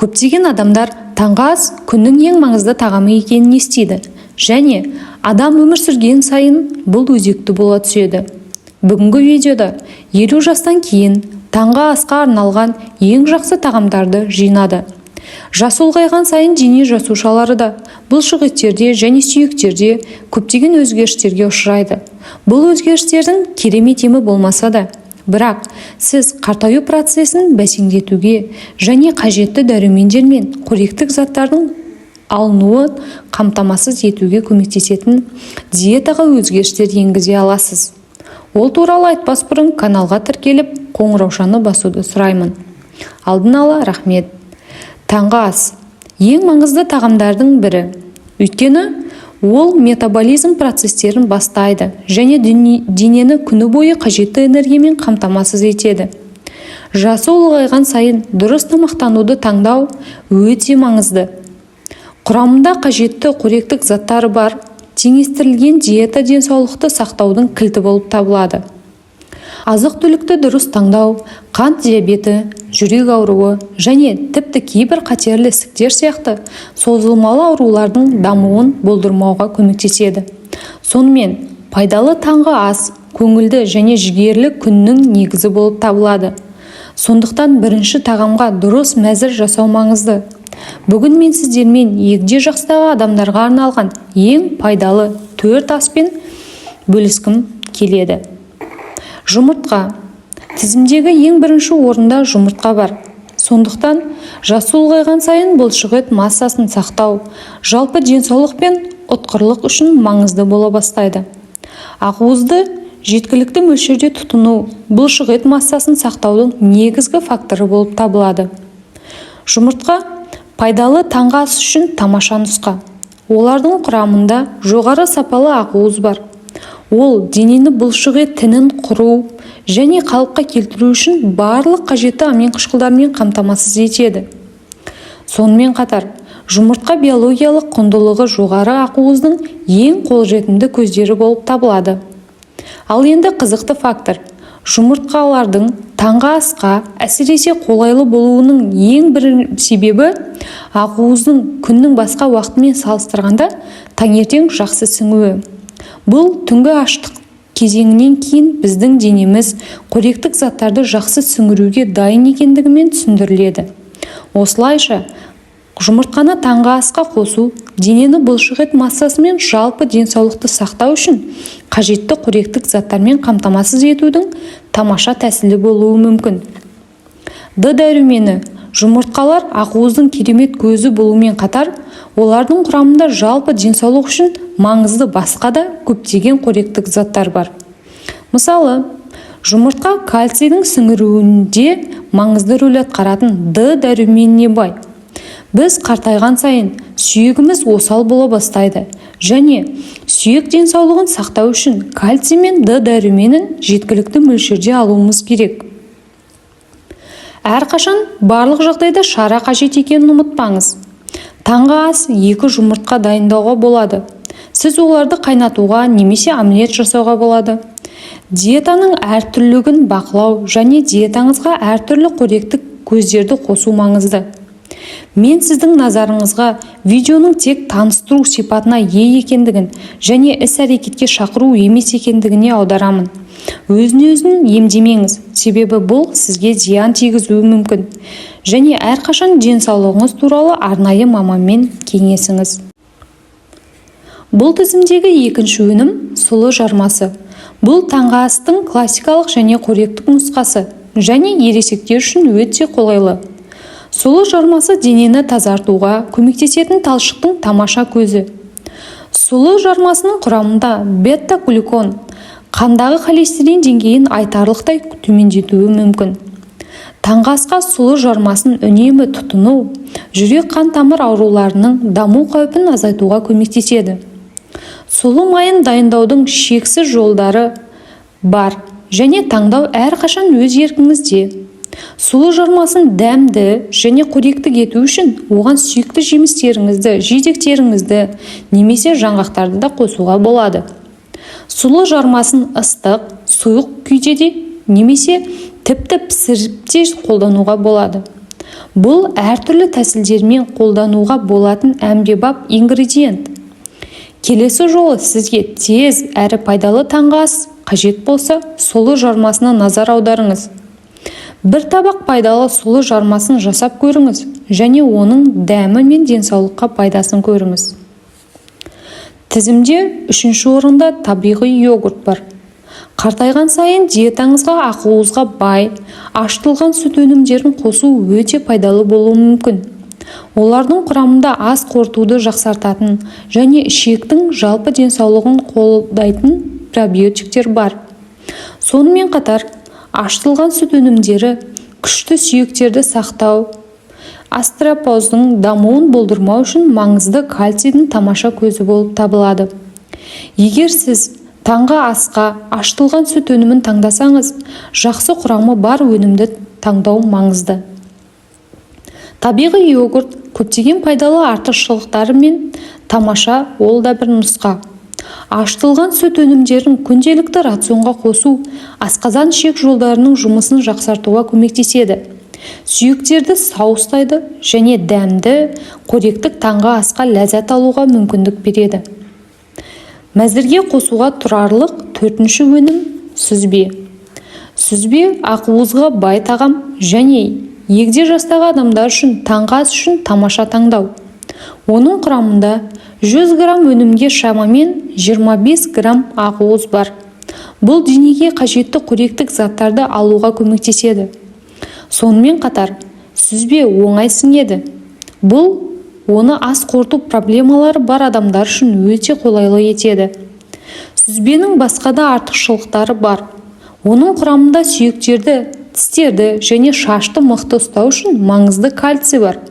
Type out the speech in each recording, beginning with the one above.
Көптеген адамдар таңғы ас күннің ең маңызды тағамы екенін естиді және адам өмір сүрген сайын бұл өзекті бола түседі. Бүгінгі видеода 50 жастан кейін таңғы асқа арналған ең жақсы тағамдарды жинады. Жас ұлғайған сайын дене жасушалары да, бұлшықеттерде және сүйектерде көптеген өзгерістерге ұшырайды. Бұл өзгерістердің керемет емі болмаса да, бірақ сіз қартаю процесін бәсеңдетуге және қажетті дәрумендер мен қоректік заттардың алынуын қамтамасыз етуге көмектесетін диетаға өзгерістер енгізе аласыз. Ол туралы айтпас бұрын каналға тіркеліп, қоңыраушаны басуды сұраймын. Алдын ала рахмет. Таңғы ас – ең маңызды тағамдардың бірі, өйткені ол метаболизм процестерін бастайды және денені күні бойы қажетті энергиямен қамтамасыз етеді. Жасы ұлғайған сайын дұрыс тамақтануды таңдау өте маңызды. Құрамында қажетті қоректік заттары бар теңестірілген диета денсаулықты сақтаудың кілті болып табылады. Азық-түлікті дұрыс таңдау қант диабеті, жүрек ауруы және тіпті кейбір қатерлі ісіктер сияқты созылмалы аурулардың дамуын болдырмауға көмектеседі. Сонымен, пайдалы таңғы ас көңілді және жігерлі күннің негізі болып табылады. Сондықтан бірінші тағамға дұрыс мәзір жасау маңызды. Бүгін мен сіздермен егде жастағы адамдарға арналған ең пайдалы төрт аспен бөліскім келеді. Жұмыртқа. Тізімдегі ең бірінші орында жұмыртқа бар. Сондықтан жасы ұлғайған сайын бұлшықет массасын сақтау жалпы денсаулық пен ұтқырлық үшін маңызды бола бастайды. Ақуызды жеткілікті мөлшерде тұтыну бұлшықет массасын сақтаудың негізгі факторы болып табылады. Жұмыртқа – пайдалы таңғы ас үшін тамаша нұсқа. Олардың құрамында жоғары сапалы ақуыз бар. Ол денені бұлшық ет тінін құру және қалыпқа келтіру үшін барлық қажетті аминқышқылдармен қамтамасыз етеді. Сонымен қатар жұмыртқа биологиялық құндылығы жоғары ақуыздың ең қолжетімді көздері болып табылады. Ал енді қызықты фактор: жұмыртқалардың таңғы асқа әсіресе қолайлы болуының ең бір себебі – ақуыздың күннің басқа уақытымен салыстырғанда таңертең жақсы сіңуі. Бұл түнгі аштық кезеңінен кейін біздің денеміз қоректік заттарды жақсы сіңіруге дайын екендігімен түсіндіріледі. Осылайша, жұмыртқаны таңғы асқа қосу денені бұлшықет массасы мен жалпы денсаулықты сақтау үшін қажетті қоректік заттармен қамтамасыз етудің тамаша тәсілі болуы мүмкін. Д дәрумені. Жұмыртқалар ақуыздың керемет көзі болумен қатар, олардың құрамында жалпы денсаулық үшін маңызды басқа да көптеген қоректік заттар бар. Мысалы, жұмыртқа кальцийдің сіңіруінде маңызды рөл атқаратын Д дәруменіне бай. Біз қартайған сайын сүйегіміз осал бола бастайды және сүйек денсаулығын сақтау үшін кальций мен Д дәруменін жеткілікті мөлшерде алуымыз керек. Әрқашан барлық жағдайда шара қажет екенін ұмытпаңыз. Таңғы ас екі жұмыртқа дайындауға болады. Сіз оларды қайнатуға немесе омлет жасауға болады. Диетаның әртүрлілігін бақылау және диетаңызға әртүрлі қоректік көздерді қосу маңызды. Мен сіздің назарыңызға видеоның тек таныстыру сипатына ие екендігін және іс-әрекетке шақыру емес екендігіне аударамын. Өзін-өзін емдемеңіз, себебі бұл сізге зиян тигізуі мүмкін және әрқашан денсаулығыңыз туралы арнайы маманмен кеңесіңіз. Бұл тізімдегі екінші өнім – сұлы жармасы. Бұл таңғы астың классикалық және қоректік нұсқасы және ересектер үшін өте қолайлы. Сұлы жармасы – денені тазартуға көмектесетін талшықтың тамаша көзі. Сұлы жармасының құрамында бета-глюкон қандағы холестерин деңгейін айтарлықтай төмендетуі мүмкін. Таңғы асқа сұлы жармасын үнемі тұтыну жүрек-қан тамыр ауруларының даму қаупін азайтуға көмектеседі. Сұлы майын дайындаудың шексіз жолдары бар және таңдау әрқашан өз еркіңізде. Сұлы жармасын дәмді және қоректік ету үшін оған сүйікті жемістеріңізді, жидектеріңізді немесе жаңғақтарды да қосуға болады. Сұлы жармасын ыстық, сұйық күйде де немесе тіпті пісіріп те қолдануға болады. Бұл әртүрлі тәсілдермен қолдануға болатын әмбебап ингредиент. Келесі жолы сізге тез әрі пайдалы таңғы ас қажет болса, сұлы жармасына назар аударыңыз. Бір табақ пайдалы сұлы жармасын жасап көріңіз және оның дәмі мен денсаулыққа пайдасын көріңіз. Тізімде үшінші орында табиғи йогурт бар. Қартайған сайын диетаңызға ақуызға бай, ашытылған сүт өнімдерін қосу өте пайдалы болуы мүмкін. Олардың құрамында ас қорытуды жақсартатын және ішектің жалпы денсаулығын қолдайтын пробиотиктер бар. Сонымен қатар, ашытылған сүт өнімдері күшті сүйектерді сақтау, остеопороздың дамуын болдырмау үшін маңызды кальцийдің тамаша көзі болып табылады. Егер сіз таңғы асқа ашытылған сүт өнімін таңдасаңыз, жақсы құрамы бар өнімді таңдау маңызды. Табиғи йогурт көптеген пайдалы артықшылықтарымен тамаша ол да бір нұсқа. Ашытылған сүт өнімдерін күнделікті рационға қосу асқазан-ішек жолдарының жұмысын жақсартуға көмектеседі. Сүйектерді сау ұстайды және дәмді, қоректік таңғы асқа ләззат алуға мүмкіндік береді. Мәзірге қосуға тұрарлық төртінші өнім сүзбе. Сүзбе ақуызға бай тағам және егде жастағы адамдар үшін таңғы ас үшін тамаша таңдау. Оның құрамында 100 грамм өнімге шамамен 25 грамм ақуыз бар. Бұл денеге қажетті қоректік заттарды алуға көмектеседі. Сонымен қатар, сүзбе оңай сіңеді. Бұл оны ас қорыту проблемалары бар адамдар үшін өте қолайлы етеді. Сүзбенің басқа да артықшылықтары бар. Оның құрамында сүйектерді, тістерді және шашты мықты ұстау үшін маңызды кальций бар.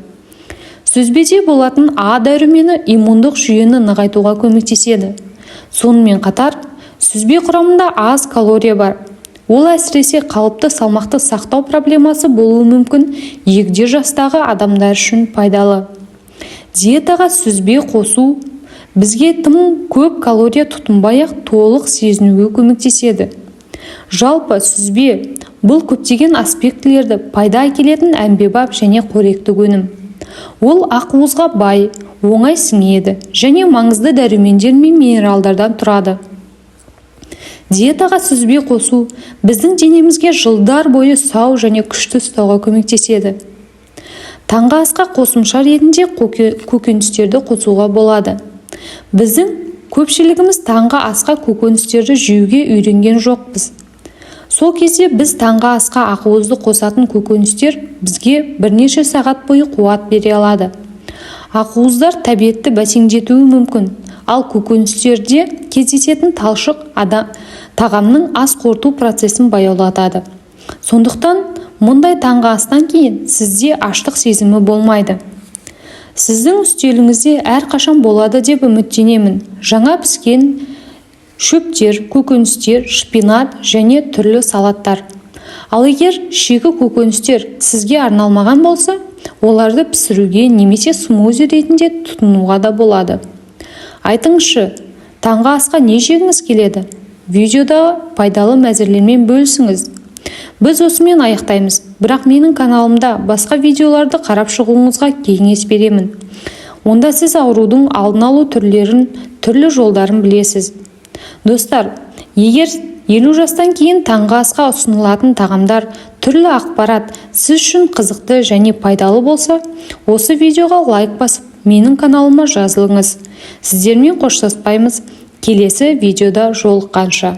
Сүзбеде болатын А дәрумені иммундық жүйені нығайтуға көмектеседі. Сонымен қатар, сүзбе құрамында аз калория бар. Ол әсіресе қалыпты салмақты сақтау проблемасы болуы мүмкін егде жастағы адамдар үшін пайдалы. Диетаға сүзбе қосу бізге тым көп калория тұтынбай-ақ толық сезінуге көмектеседі. Жалпы, сүзбе бұл көптеген аспектілерді пайда әкелетін әмбебап және қоректік өнім. Ол ақуызға бай, оңай сіңеді және маңызды дәрумендер мен минералдардан тұрады. Диетаға сүзбе қосу біздің денемізге жылдар бойы сау және күшті ұстауға көмектеседі. Таңғы асқа қосымша ретінде көкөністерді қосуға болады. Біздің көпшілігіміз таңғы асқа көкөністерді жеуге үйренген жоқпыз. Сол кезде біз таңғы асқа ақуызды қосатын көкөністер бізге бірнеше сағат бойы қуат бере алады. Ақуыздар тәбетті бәсеңдетуі мүмкін, ал көкөністерде кездесетін талшық тағамның ас қорыту процесін баяулатады. Сондықтан мұндай таңғы астан кейін сізде аштық сезімі болмайды. Сіздің үстеліңізде әрқашан болады деп үміттенемін. Жаңа піскен шөптер, көкөністер, шпинат және түрлі салаттар. Ал егер шикі көкөністер сізге арналмаған болса, оларды пісіруге немесе смузи ретінде тұтынуға да болады. Айтыңызшы, таңғы асқа не жегіңіз келеді? Видеода пайдалы мәзірлермен бөлісіңіз. Біз осымен аяқтаймыз, бірақ менің каналымда басқа видеоларды қарап шығуыңызға кеңес беремін. Онда сіз аурудың алдын алу түрлерін, түрлі жолдарын білесіз. Достар, егер 50 жастан кейін таңғы асқа ұсынылатын тағамдар, түрлі ақпарат сіз үшін қызықты және пайдалы болса, осы видеоға лайк басып, менің каналыма жазылыңыз. Сіздермен қоштаспаймыз. Келесі видеода жолыққанша.